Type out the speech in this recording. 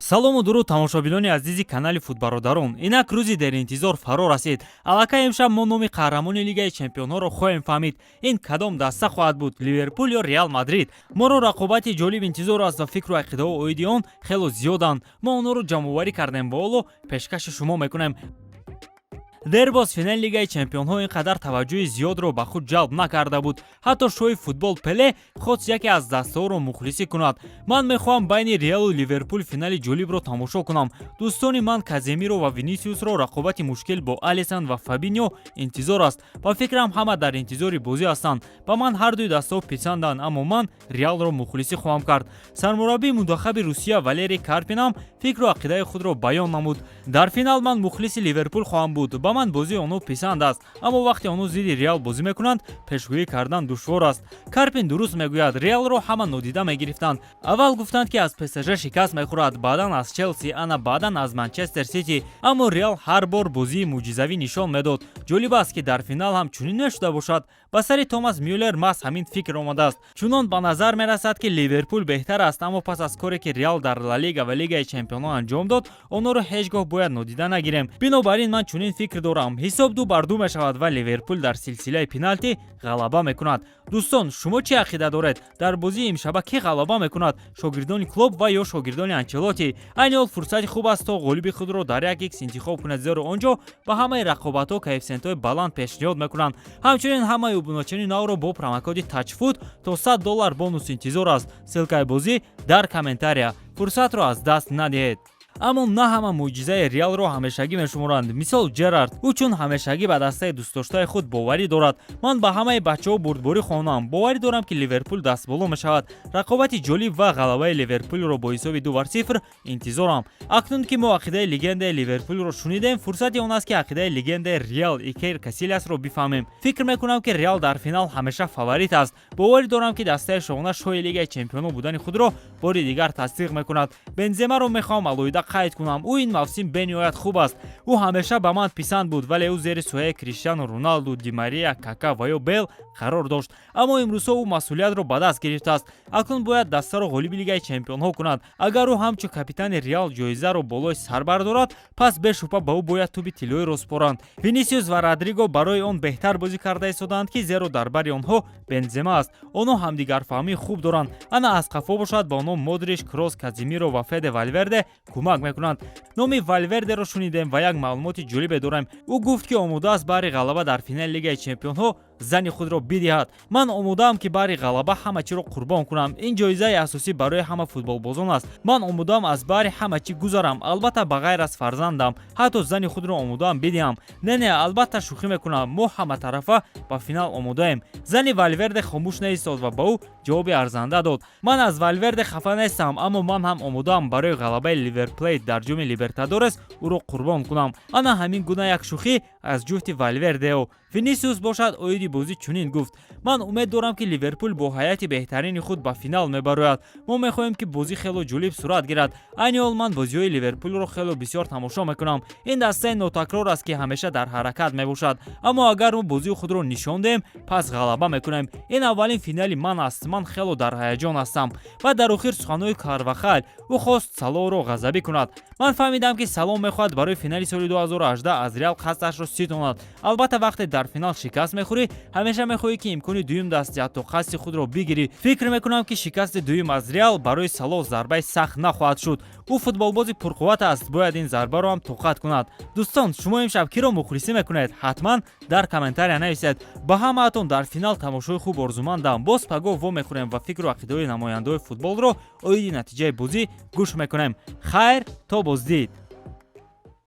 Салому дуруд, тамошобинони азизи канали Футбародарон. Инак рӯзи деринтизор фаро расид. Аллакай имшаб мо номи қаҳрамони Лигаи чемпионҳоро хоҳем фаҳмид. Ин кадом даста хоҳад буд, Ливерпул ё Реал Мадрид? Моро рақобати ҷолиб интизор аст ва фикру ақидаҳо оиди он хело зиёданд. Мо онҳоро ҷамъоварӣ кардем ва ҳоло пешкаши шумо мекунем. Дербоз финали Лигаи чемпионҳо ин қадар таваҷҷӯҳи зиёдро ба худ ҷалб накарда буд. Ҳатто шоҳи футбол Пеле хост яке аз дастаҳоро мухлисӣ кунад. Ман мехоҳам байни Реалу Ливерпул финали ҷолибро тамошо кунам. Дӯстони ман Каземиро ва Винисиусро рақобати мушкил бо Алисон ва Фабиньо интизор аст. Ба фикрам, ҳама дар интизори бозӣ ҳастанд. Ба ман ҳардуи дастаҳо писанданд, аммо ман Реалро мухлисӣ хоҳам кард. Сармураббии мунтахаби Русия Валерий Карпин ҳам фикру ақидаи худро баён намуд. Дар финал ман мухлиси Ливерпул хоҳам буд. Ба ман бозии онҳо писанд аст, аммо вақте онҳо зидди Реал бозӣ мекунанд, пешгӯӣ кардан душвор аст. Карпин дуруст мегӯяд. Реалро ҳама нодида мегирифтанд. Аввал гуфтанд, ки аз ПСЖ шикаст мехӯрад, баъдан аз Челси, ана баъдан аз Манчестер Сити, аммо Реал ҳар бор бозии мӯъҷизавӣ нишон медод. Ҷолиб аст, ки дар финал ҳам чунин нашуда бошад. Ба сари Томас Мюллер маҳз ҳамин фикр омадааст. Чунон ба назар мерасад, ки Ливерпул беҳтар аст, аммо пас аз коре, ки Реал дар Ла Лига ва Лигаи чемпионҳо анҷом дод, онҳоро ҳеҷ гоҳ бояд нодида нагирем. Бинобар ин ман чунин фикр дорам: ҳисоб 2-2 мешавад ва Ливерпул дар силсилаи пеналти ғалаба мекунад. Дӯстон, шумо чӣ ақида доред? Дар бозии имшаба кӣ ғалаба мекунад, шогирдони Клоп ва ё шогирдони Анчелоти? Айни ҳол фурсати хуб аст, то ғолиби худро дар як икс интихоб кунед, зеро он ҷо ба ҳамаи рақобатҳо коэффисиентҳои баланд пешниҳод мекунанд. Ҳамчунин ҳамаи обуначиёни навро бо промокоди ТАЧФУТ то 100 доллар бонус интизор аст. Ссылкаи бозӣ дар комментария. Фурсатро аз даст надиҳед. Аммо на ҳама мӯъҷизаи Реалро ҳамешагӣ мешуморанд. Мисол, Ҷерард. Ӯ чун ҳамешагӣ ба дастаи дӯстдоштаи худ боварӣ дорад. Ман ба ҳамаи бачаҳо бурдборӣ хоҳонам. Боварӣ дорам, ки Ливерпул дастболо мешавад. Рақобати ҷолиб ва ғалабаи Ливерпулро бо ҳисоби 2-0 интизорам. Акнун ки мо ақидаи легендаи Ливерпулро шунидем, фурсати он аст, ки ақидаи легендаи Реал Икер Касилиасро бифаҳмем. Фикр мекунам, ки Реал дар финал ҳамеша фаворит аст. Боварӣ дорам, ки дастаи шоҳона шоҳи Лигаи чемпионҳо будани худро бори дигар тасдиқ мекунад. Бенземаро мехоҳам алоҳида қайд кунам. Ӯ ин мавсим бениҳоят хуб аст. Ӯ ҳамеша ба ман писанд буд, вале ӯ зери сояи Криштиану Роналду, Ди Мария, Кака ва ё Бел қарор дошт. Аммо имрӯзҳо ӯ масъулиятро ба даст гирифтааст. Акнун бояд дастаро ғолиби Лигаи чемпионҳо кунад. Агар ӯ ҳамчун капитани Реал ҷоизаро болои сар бардорад, пас бешубҳа ба ӯ бояд тӯби тиллоиро супоранд. Винисиус ва Родриго барои он беҳтар бозӣ карда истодаанд, ки зеро дар бари онҳо Бензема аст. Онҳо ҳамдигарфаҳмии хуб доранд. Ана аз қафо бошад, ба онҳо Модрич, Крос, Казимиро ва Феде Валверде кӯмак мекунанд. Номи Валвердеро шунидем ва як маълумоти ҷолибе дорем. Ӯ гуфт, ки омода аст баҳри ғалаба дар финали Лигаи чемпионҳо зани худро бидиҳад. Ман омодаам, ки баҳри ғалаба ҳама чиро қурбон кунам. Ин ҷоизаи асосӣ барои ҳама футболбозон аст. Ман омодаам аз баҳри ҳама чӣ гузарам, албатта, ба ғайр аз фарзандам. Ҳатто зани худро омодаам бидиҳам. Не, не, албатта, шӯхӣ мекунам. Мо ҳаматарафа ба финал омодаем. Зани Валверде хомӯш наистод ва ба ӯ ҷавоби арзанда дод. Ман аз Валверде хафа нестам, аммо ман ҳам омодаам барои ғалабаи Ривер Плейт дар ҷоми Либертадорес ӯро қурбон кунам. Ана ҳамин гуна як шӯхӣ аз ҷуфти Валвердео. Винисиус бошад, оиди бозӣ чунин гуфт: Ман умед дорам, ки Ливерпул бо ҳайати беҳтарини худ ба финал мебарояд. Мо мехоҳем, ки бозӣ хело ҷолиб сурат гирад. Айни ҳол ман бозиҳои Ливерпулро хело бисёр тамошо мекунам. Ин дастаи нотакрор аст, ки ҳамеша дар ҳаракат мебошад, аммо агар мо бозии худро нишон диҳем, пас ғалаба мекунем. Ин аввалин финали ман аст. Ман хело дар ҳаяҷон ҳастам. Ва дар охир суханҳои Карвахал. Ӯ хост Салоҳро ғазабӣ кунад. Ман фаҳмидам, ки Салоҳ мехоҳад барои финали соли 2018 аз Реал қасдашро ситонад. Албатта, вақте дар финал шикаст мехӯрӣ, ҳамеша мехоҳӣ, ки имкони дуюм даст ҳатто қасди худро бигирӣ. Фикр мекунам, ки шикасти дуюм аз Реал барои Салоҳ зарбаи сахт нахоҳад шуд. Ӯ футболбози пурқувват аст, бояд ин зарбаро ҳам тоқат кунад. Дӯстон, шумо имшаб киро мухлисӣ мекунед? Ҳатман дар комментария нависед. Ба ҳамаатон дар финал тамошои хуб орзумандам. Боз пагоҳ вомехӯрем ва фикру ақидаҳои намояндаҳои футболро оиди натиҷаи бозӣ гӯш мекунем. Хайр, то боздид.